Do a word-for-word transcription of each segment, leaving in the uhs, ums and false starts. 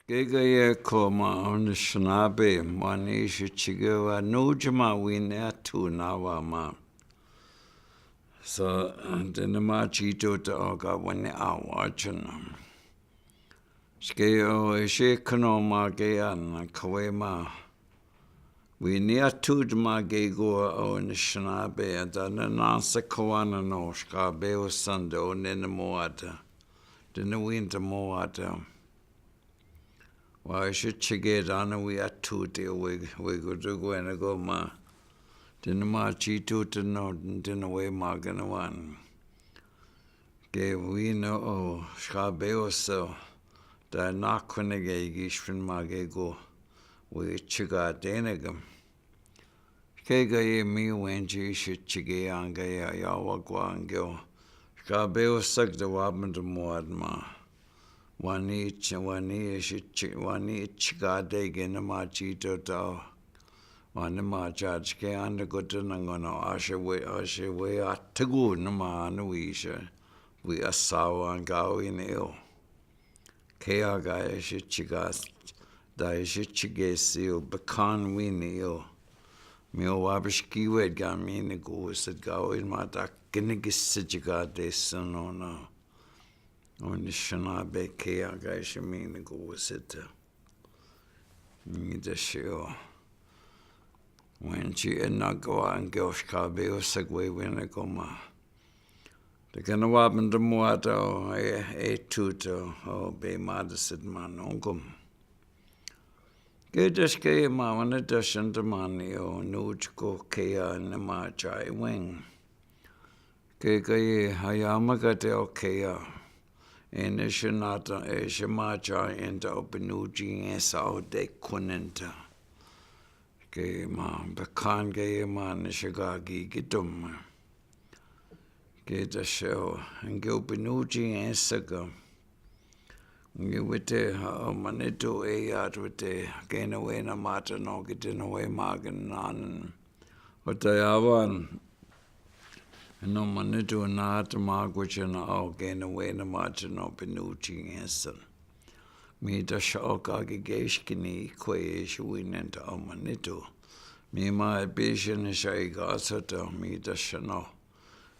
Kekeye ko ma o ni sinabi, wa ni si chike wa nuja ma wini a tu na wa ma. So, dini ma chito ta o ka wini a wa chana. Ske o isi kano ma ke an kawe ma. Wini a tu ma ke ko o ni sinabi, a ta na na sa kawana no, skabe o sanda o ni na mo ata. Dini wini ta mo ata. Wa isi chike dana wi a tu te we, we ko tu ko ena ko ma. Dini ma chito te no, dini we ma kena wan. Ke wini o, skabe o so. Da na kone ke gi spin ma ke ko. We chika dene kam. Kekeye mi wenji si chike ange ya ya wa kwa ange o. Skabe o sak da wa ma da mo at ma. Wa ni chi, wa ni si chi, wa ni chika de ke na ma chito ta o. Wa ni ma cha chike anda ko ta na ngono a si we, a si we a ta ko na ma na wi si. Wi a sa wa nga wini o. Ke a ga isi chika, da isi chike si o, bakan wini o. Mi o wa bishki wet ga mi ni ko wisit ga wit ma da kini ki si chika de sino na. O ni sinabi ke a ga isi mi ni ko wisit. Ni da si o. Wenji e na ko ange o skabe o sa kwe wini ko ma. Te kena wa ma da mo ata o e, e tu ta o be ma da sit ma no kom. Ke da ske ma wa ni da senta ma ni o nuj ko ke a ni ma cha i weng. Kekeye ha ya ma ka te o ke a. E ni sinata e si ma cha enta o pinuji e sa o de kunenta. Ke ma, bakan ke ma ni si ga gi ki tum. Ke da si o, nge o pinuji e sa ga. Nge wete ha o manitu e ya wete, ke na we na mata no, ke te na we ma ke nan. O ta ya wan, no manitu na ta ma ko chena o ke na we na mata no pinuji e sa. Mi da si o ka ke ke skini kwe si wini ta o manitu. Mi ma e pe si ni sa i ka sa ta mi da si no.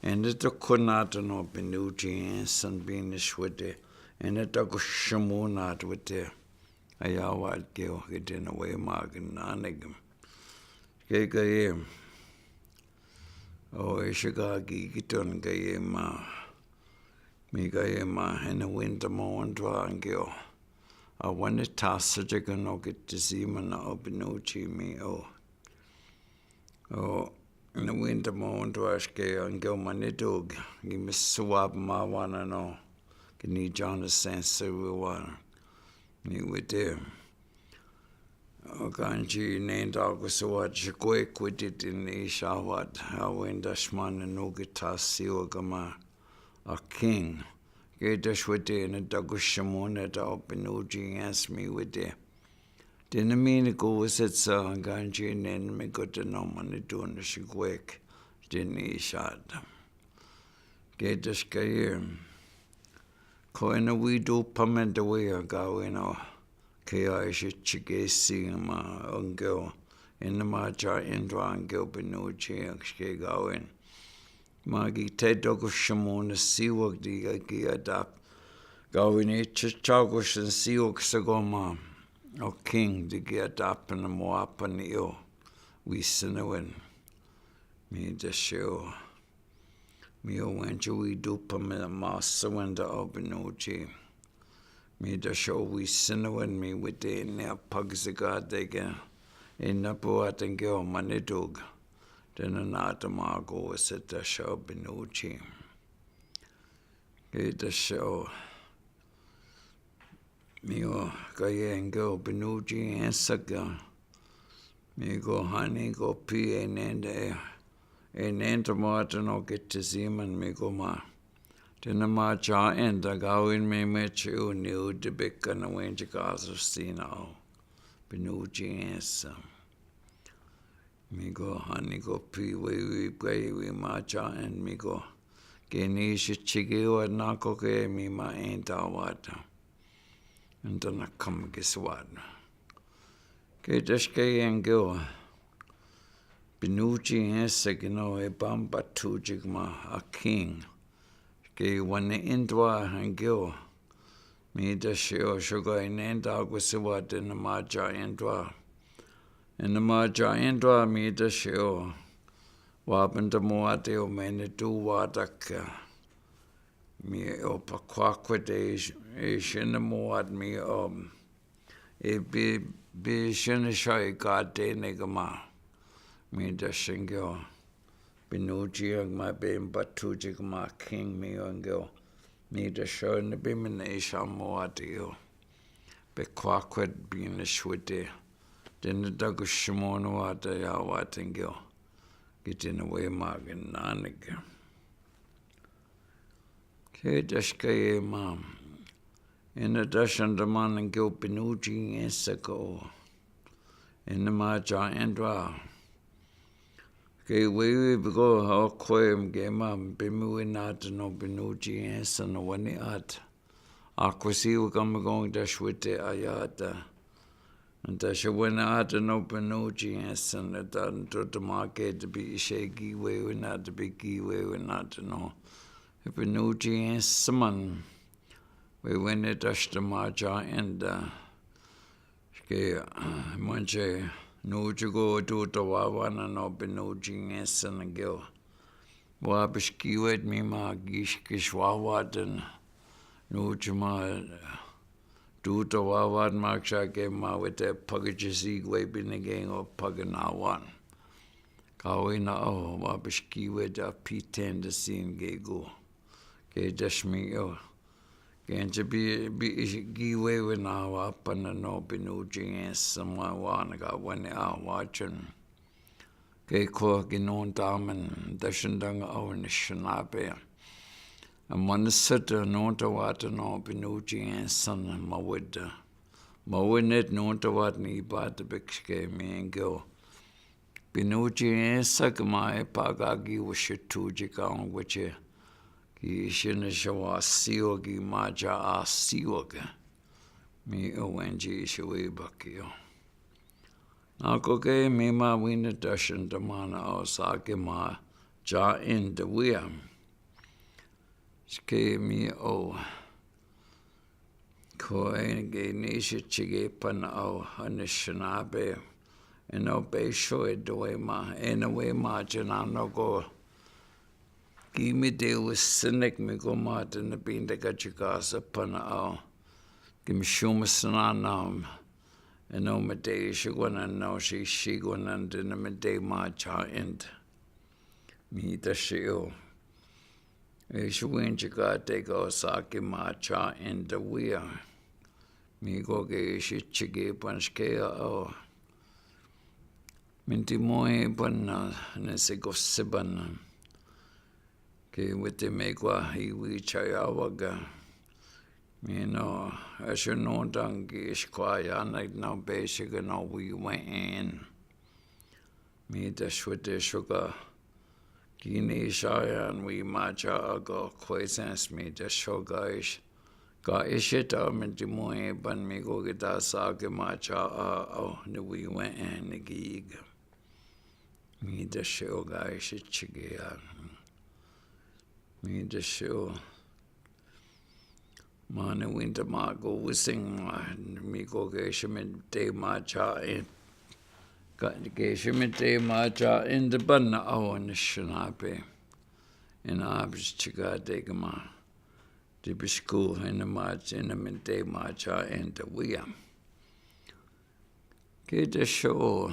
E ni ta kunata no pinuji e sa bini swete. E ni ta kusimunata wete. A ya wa ke o ke te na we ma ke na ne ke. Kekeye. O e si ga gi ki ton keye ma. Mi keye ma e ni wini ta mo wan twa ange o. A wini ta sa chike no ke te si ma na o pinuji mi o. O e ni wini ta mo wan twa ske ange o manitu gi mi swab ma wana no. Ke ni jana sen se we wana. Ni wete. O kanji nenda ko sa wa chikwe kwete dini sa wa a wenda sma na no ke ta si wa kama a king. Ke da swete na da kusimuna da o pinuji e sa mi wete. Dini mi ni ko wisit sa kanji nen mi ko te no manitu na si kwek dini sa ta. Ke da skaye. Ko e na wi du pamenta we a ga wini o. Ke a isi chike si ma ange o. E na ma cha enta ange o pinuji a ke ga wini. Ma gi te da kusimuna si wa di ga gi a dap. Ga wini chi cha kusin si wa ke sa go ma. O king di gi a dap na mo apa ni o. Wi sina wini. Mi da si o. Mi o wenji wi du pamenta ma sa wenda o pinuji. Mi da si o wi sina wini mi wete ni a pag si ga de ke. E na po a ten ke o manitu ga. Te na na ta ma ko wisit da si o pinuji. Ke da si o. Mi o keye ange o pinuji e sa ga. Mi ko hani ko pi e nenda e. E nenda mo ata no ke te si ma mi ko ma. Te na ma cha enta ga wini mi me chi u ni u de beka na wenji ka sa si na o. Pinuji e sa. Mi ko hani ko pi we wi pwe wi ma cha en mi ko. Ke ni si chike wa na ko ke mi ma enta wata. Nda na kama ki siwad. Kay daške engew, binuji enseke no e pampa tuji kama a king. Kay wane endwa engew. Mi daške o šoka inenda ko siwad ena maja endwa. Ena maja endwa mi daške o. Wa penta mo ate o mene tu wa taka. Mi o pa kwakwete e šene mo at mi o. E bi, bi šene šai ka tene kama. Mi daške engew. Binuji kama pampa tuji kama king mi engew. Mi daške o ne bi mene e šamo ate o. Pe kwakwet bine šwete. Dene da ko šimone wa da ya wa tengew. Ki dene we ma ke naneke. Kay daške e ma. Ena daške nda ma engew binuji enseke o. Ena maja endwa. Kay wewe biko ha kwe ke ma bimi we nata no binuji enseke no wane at. Akwesi we kama kong daške wete ayata. Nda daške wane at no binuji enseke nda nda to tamake te bi išegi wewe nata bi gi wewe nata no. Binuji enseke man. Wewe ne daške maja enda. Ke, manse, nuji ko tu tawawa na no binuji enseke engew. Wa biškiwet mi ma giš, giš wawa den. Nuji ma, tu tawawa ma ksa ke ma wete pagajisi we binegeng o paganawan. Kawe na o, wa biškiwet a piten de sin gego. Ke daške mi o. Ke nje bi, bi gi wewe na wa pana no binuji enseke ma wa na ka wane a wajen. Ke ko ki nonda man, daške ndang o ne šenape. A mane sete nonda wata no binuji enseke ma wede. Ma wede nonda wata ni bata bikske mi engew. Binuji enseke ma e pagagi wase tuji ka on waje. Ki šene šawa siwa ki maja a siwa ke. Mi o wenji šawi baki o. Na ko ke mi ma wina daške nda ma na o sake maja enda wia. Ke mi o. Ko e ke ni se chige pan o hane šenape. Eno pe šo e dowe ma. Eno we ma jena no ko. Ki mi de we senek mi ko ma te na pinda ka chikasa pan o. Ki mi šuma senanam. Eno mi de se ko na no se se ko na de na mi de maja enda. Mi daške o. E se win chika te ka o sake maja enda wia. Mi ko ke se chike panske o. Minti mo e pan na, na se ko se pan na. Ke wete me kwa i wi chaya waga. Mi no, a se no dangi se kwa ya na no pe se ke no wi wen. Mi daške wete šoka. Kini sayan wi maja a ka kwesens mi daške o ka ise. Ka ise ta minti mo e pan mi ko ke ta sake maja a o ni wi wen ni ki iga. Mi daške o ka ise chike a. Mi daške o. Ma ne winta ma ko wising ma mi ko ke se mi de maja en. Ka ke se mi de maja en de pan na o ne šenape. Ena abis chika de ke ma. De bisku ena maja ena mi de maja enda wia. Ke daške o.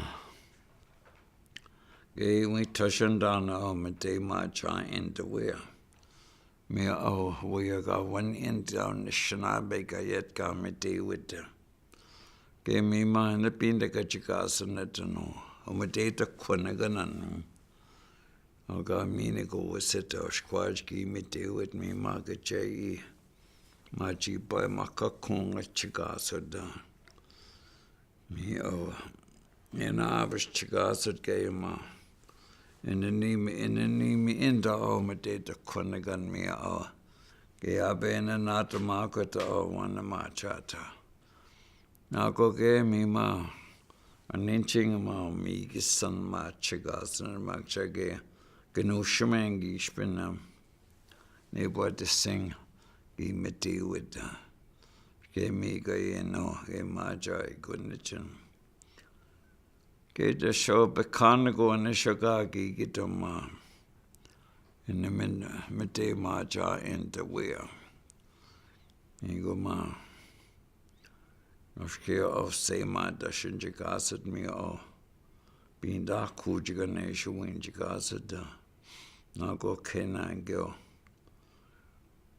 Ke wi tašan dan o mi de maja enda wia. Mi o wia ka wan enda ne šenape ka yet ka mi de wita. Ke mi ma na pinda ka chikasa na tano. O mi de ta kwana ka nan. O ka mi ne ko wasa ta o skwaj ki mi de wit mi ma ka chai. Ma chi pa ma ka kong a chikasa da. Mi o, ena abis chikasa ke ma. Ena ni mi, ena ni mi enda o mi de ta kwana kan mi o. Ke abe ena nata ma ko ta o wana maja ta. Nagoge mi ma, anenting ma mi kisan ma chikasn ma chake, kinoshemang ki shpinam. Ni bwa deseng ki mete wita. Ke mi ka ino, ke ma cha i konitin. Ke desho pekaniko ne shaka ki kitoma. Ene men mete ma cha ente wia. Ni ko ma. Noske o se ma da shin chikasat mi o. Binda ku chikane shuwin chikasat da. Nago kena gyo.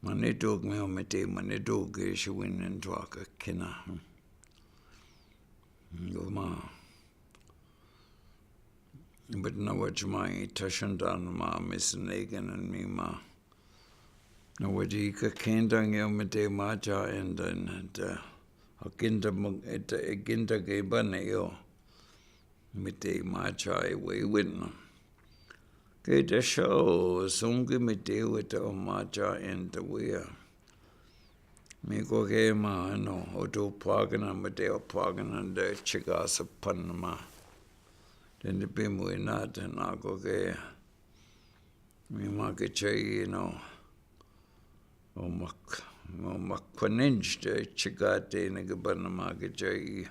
Mane dog mi o mete, mane dog e shuwin en twaka kena. Go ma. But na waj ma i tashan dan ma misnegan en mi ma. Na waj i ka kenda nge o mete ma cha en dan da. Akinda mung eta, akinda ke bane yo. Mete ma cha i wewin. Ke desho, song ki mete wita o ma cha ente wia. Mi ko ke ma no, o to pwagana mete o pwagana de chikasa pan ma. Dende pe mu ina de nago ke. Mi ma ke chai no. O mak, o mak kwaninj de chikate ne ke bana ma ke chai.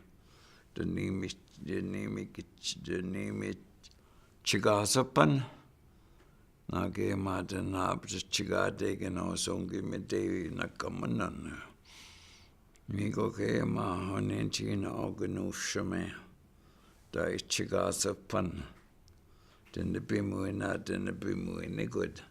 De ni mi, de ni mi ke ch-, de ni mi chikasa pan. Na ke ma de na chikate ke no song ki mete na kamanan. Mi ko ke ma honen china o ke no shame. Da i chikasa pan. Dende pe mu ina, dende pe mu ina good.